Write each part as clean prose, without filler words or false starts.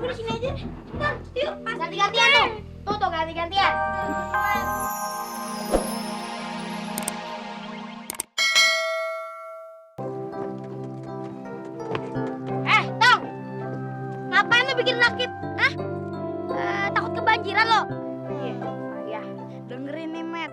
aku di sini aja. Ntar, yuk. Ganti-gantian tuh. Tuh ganti-gantian. Tong. Ngapain lu bikin rakit? Hah? Takut kebanjiran lo? Iya, dengerin nih, Met.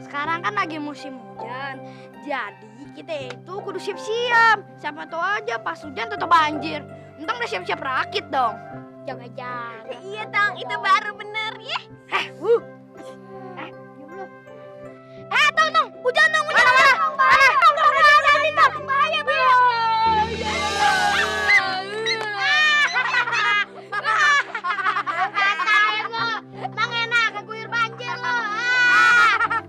Sekarang kan lagi musim hujan. Jadi kita itu kudu siap-siap. Siapa tahu aja pas hujan tetap banjir. Entang udah siap-siap rakit dong. Jangan-jangan. Iya, Tong. Itu baru bener. Ya. Tong, hujan dong, hujan. Mana? Tong, bahaya. Rasain lo. Emang enak keguyur banjir lo.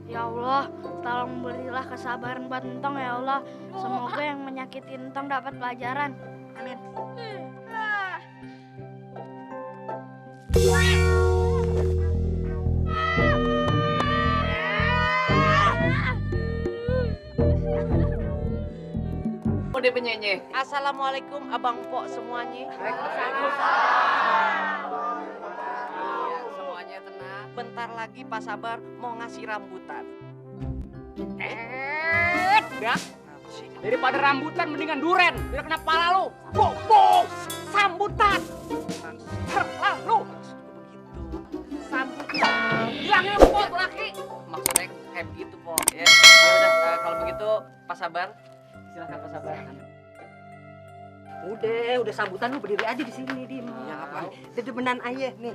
Ya Allah, tolong berilah kesabaran buat Entong ya Allah. Semoga yang menyakiti Entong dapat pelajaran. Amin. Udah penyanyi. Assalamualaikum abang pok semuanya. Semuanya tenang. Bentar lagi Pak Sabar mau ngasih rambutan. Udah. Daripada rambutan mendingan duren. Biar kena pala lu. Bok. Sambutan. Terlalu. Begitu. Sambutan. Bilangnya pot laki. Maksudnya kayak begitu pok. Ya udah kalau begitu Pak Sabar. Silakan Pak Sabar. Udah sambutan lu berdiri aja di sini, Dim. Ya apa? Dedemenan ayah nih.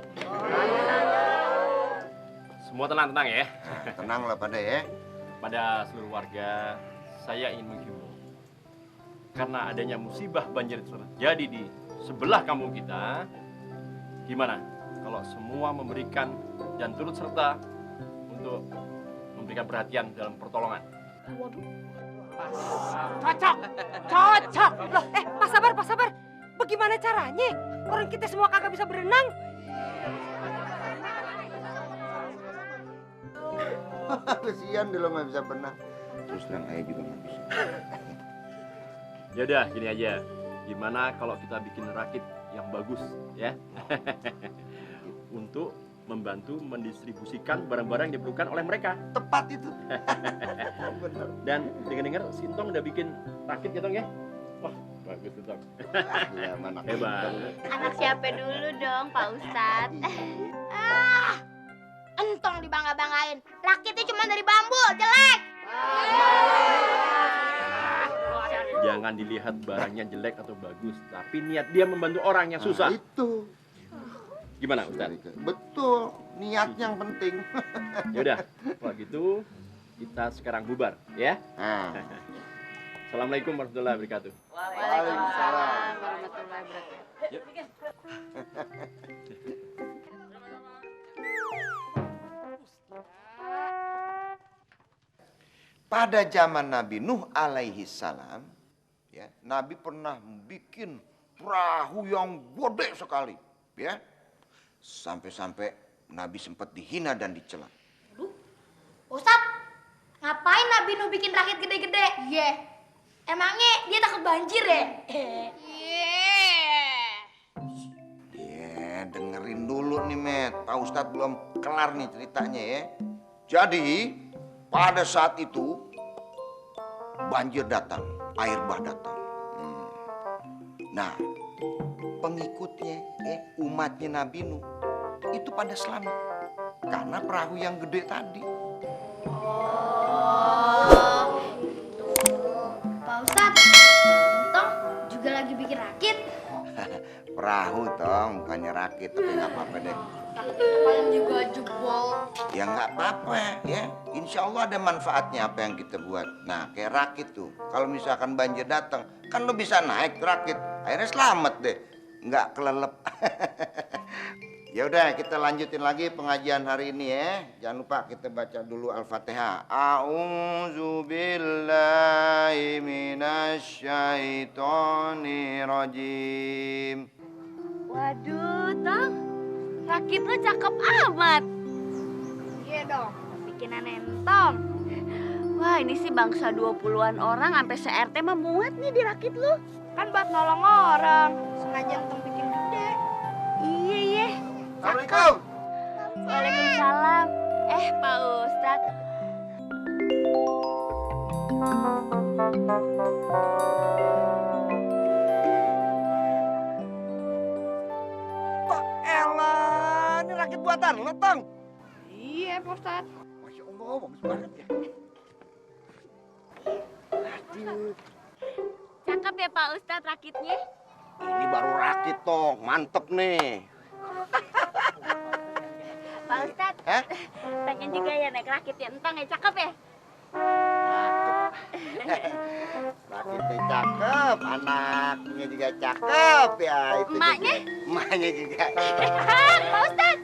Semua tenang-tenang ya. Tenang lah pada ya. Pada seluruh warga, saya ingin menghimbau. Karena adanya musibah banjir terjadi di sebelah kampung kita, gimana kalau semua memberikan dan turut serta untuk memberikan perhatian dalam pertolongan? Cocok. Loh, Pak Sabar. Bagaimana caranya? Orang kita semua kagak bisa berenang. Kesian deh lo nggak bisa berenang. Terus terang ayah juga nggak bisa. Ya udah, gini aja. Gimana kalau kita bikin rakit yang bagus, ya? Untuk membantu mendistribusikan barang-barang yang diperlukan oleh mereka. Tepat itu. Bener. Dan dengar-dengar Sintong udah bikin rakit ya, Tong ya? Wah, bagus tuh, Tong. Iya, mana Hebat. Anak siapa dulu dong, Pak Ustadz? Entong dibangga-banggain. Rakitnya cuma dari bambu, jelek. Jangan dilihat barangnya jelek atau bagus, tapi niat dia membantu orang yang susah. Nah, itu. Gimana, Ustaz? Betul. Niatnya yang penting. Ya udah, kalau gitu kita sekarang bubar, ya. Nah. Assalamualaikum warahmatullahi wabarakatuh. Waalaikumsalam warahmatullahi wabarakatuh. Yuk. Pada zaman Nabi Nuh alaihi salam, ya, Nabi pernah bikin perahu yang gede sekali, ya. Sampai-sampai Nabi sempat dihina dan dicela. Ustadz, ngapain Nabi Nuh bikin rakit gede-gede? Iya. Emangnya dia takut banjir ya? Ya, dengerin dulu nih, Met. Pak Ustadz belum kelar nih ceritanya ya. Jadi, pada saat itu banjir datang, air bah datang. Nah, pengikutnya, umatnya Nabi Nuh itu pada selamat karena perahu yang gede tadi. Pak Ustadz, Entong juga lagi bikin rakit. Perahu tong, bukannya rakit, tapi nggak apa-apa deh. Kalian juga jebol. Ya nggak apa-apa ya. Insya Allah ada manfaatnya apa yang kita buat. Nah kayak rakit tuh. Kalau misalkan banjir datang, kan lo bisa naik rakit. Akhirnya selamat deh. Nggak kelelep. Ya udah kita lanjutin lagi pengajian hari ini ya. Jangan lupa kita baca dulu Al-Fatihah. A'udzu billahi minasyaitonir rajim. Waduh, Tong. Rakit lu cakep amat. Iya dong. Bikinan Entong. Wah, ini sih bangsa 20-an orang sampai se-RT memuat nih di rakit lu. Kan buat nolong orang. Sengaja Entong bikin gede. Assalamualaikum. Waalaikumsalam. Pak Ustadz. Elah, ini rakit buatan lo, Tong. Iya, Pak Ustadz. Masya Allah, bagus banget ya. Aduh, Cakep ya Pak Ustadz rakitnya. ini baru rakit, Tong. Mantep nih. Pak Ustadz, Hah? pengen juga ya naik rakit ya. Entang ya, cakep ya? Rakitnya cakep, anaknya juga cakep ya. Itu Emaknya? juga. Emaknya juga. Pak Ustadz.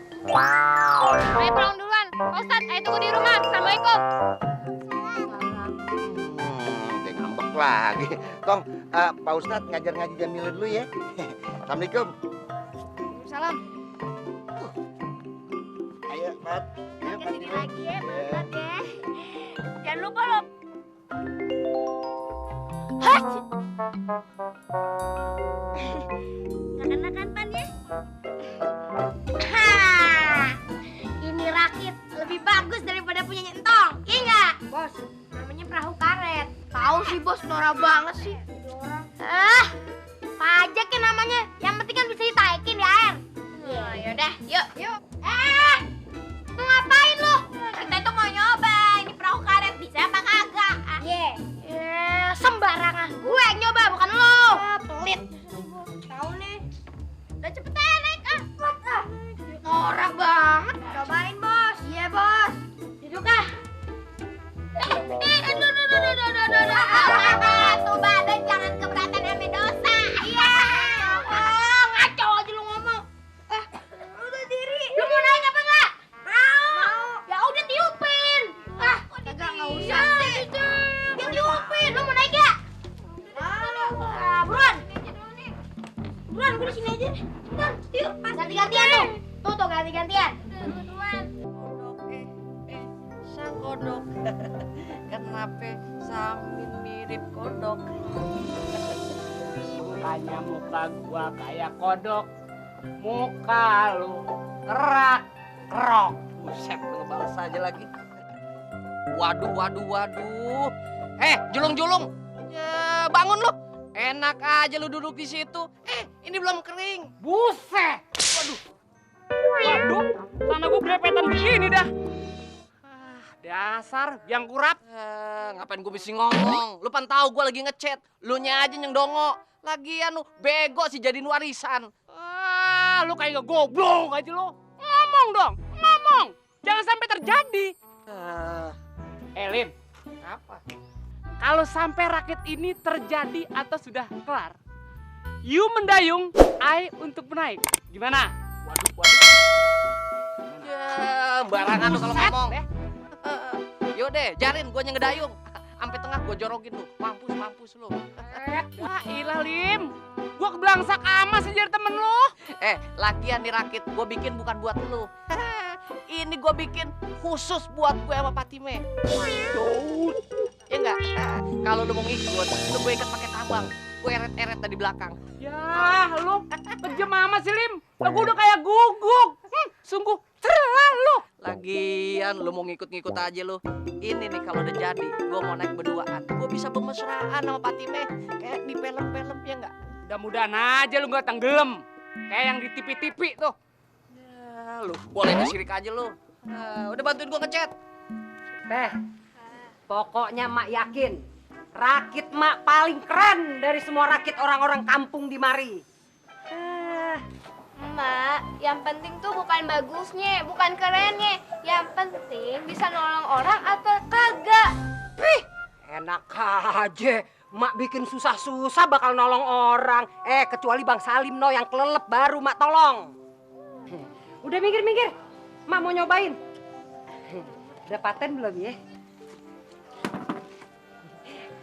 Ayo pulang duluan. Pak Ustadz, ayo tunggu di rumah. Assalamualaikum. Dia ngambek lagi. Tong, Pak Ustadz ngajar-ngaji Jamila dulu ya. Assalamualaikum. Salam. Ayo, Mat. Ayo, Kesini Fatimah. lagi ya, Pak Ya. Ustadz ya. Jangan lupa loh. Hah? Nggak kena kan, Pan ya? Ini rakit lebih bagus daripada punyanya Entong. Iya nggak? Bos, namanya perahu karet. Tahu sih bos, norak banget sih. Pajak ya namanya. Yang penting kan bisa ditaikin di air. Yaudah, yuk. Mau ngapain lu? Kita tuh mau nyoba ini perahu karet bisa apa kagak? Sembarangan. Gue yang nyoba bukan lu. Pelit. Tahu nih. Udah cepetan naik norak banget. Cobain bos. Iya bos. Duduk ah. Tuh badan jangan keberatan sama dosa. Iya. Ngaco aja lu ngomong. Udah diri. Lu mau naik apa enggak? Mau. Ya udah tiupin. Kagak usah sih. Ya tiupin. Lu mau naik gak? Mau. Buruan. Buruan, gue di sini aja. Buruan, tiup. Ganti-gantian lu. Tuh ganti-gantian. Sang kodok. Kenapa sambil mirip kodok? Mukanya muka gua kayak kodok. Muka lu kerak kerok. Buset, lu balas aja lagi. Waduh. Julung. Ya, bangun lu. Enak aja lu duduk di situ. Ini belum kering. Buset. Waduh, tanah gua grepetan begini dah. Dasar biang kurap. Ngapain gue mesti ngomong? Lu pan tahu gue lagi ngechat. Lu nya aja yang dongo. Lagian lu bego sih jadiin warisan. Lu kayak goblok aja lu. Ngomong dong, ngomong. Jangan sampai terjadi. Lim, Apa? kalau sampai rakit ini terjadi atau sudah kelar, you mendayung, I untuk menaik. Gimana? Ya, barangan lu kalau Buset, ngomong. deh. Yaudah, jarin gue yang ngedayung. Sampai tengah gue jorogin lu. Mampus lu. Wah, ilah Lim. Gua kebelangsak amas sih jadi temen lu. Lagian nih rakit gue bikin bukan buat lu. Ini gue bikin khusus buat gue sama Fatime. Ya enggak? Kalau lu mau ngikut, lu gue ikat pakai tambang. Gue eret-eret dari belakang. Ya, lu kejam amat sih Lim. Lah gua udah kayak guguk. Sungguh terlalu. Lagian lu mau ngikut-ngikut aja lu. Ini nih kalau udah jadi, gue mau naik berduaan. Gue bisa bermesraan sama Fatime. Kayak di film-film ya enggak? Mudah-mudahan aja lu gak tenggelam. Kayak yang di TV-TV tuh. Ya, lu boleh disirik aja lu. Udah bantuin gue ngechat. Teh, pokoknya mak yakin rakit mak paling keren dari semua rakit orang-orang kampung di mari. Mak, yang penting tuh bukan bagusnya, bukan kerennya. Yang penting bisa nolong orang atau kagak. Enak aja, mak bikin susah-susah bakal nolong orang. Kecuali Bang Salim no yang kelelep baru mak tolong. Udah minggir, mak mau nyobain. Udah paten belum ya?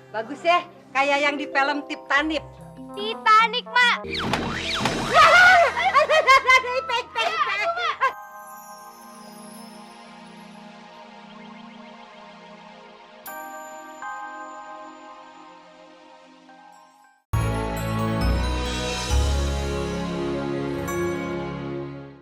Bagus ya, kayak yang di film Titanic. Titanic, Mak.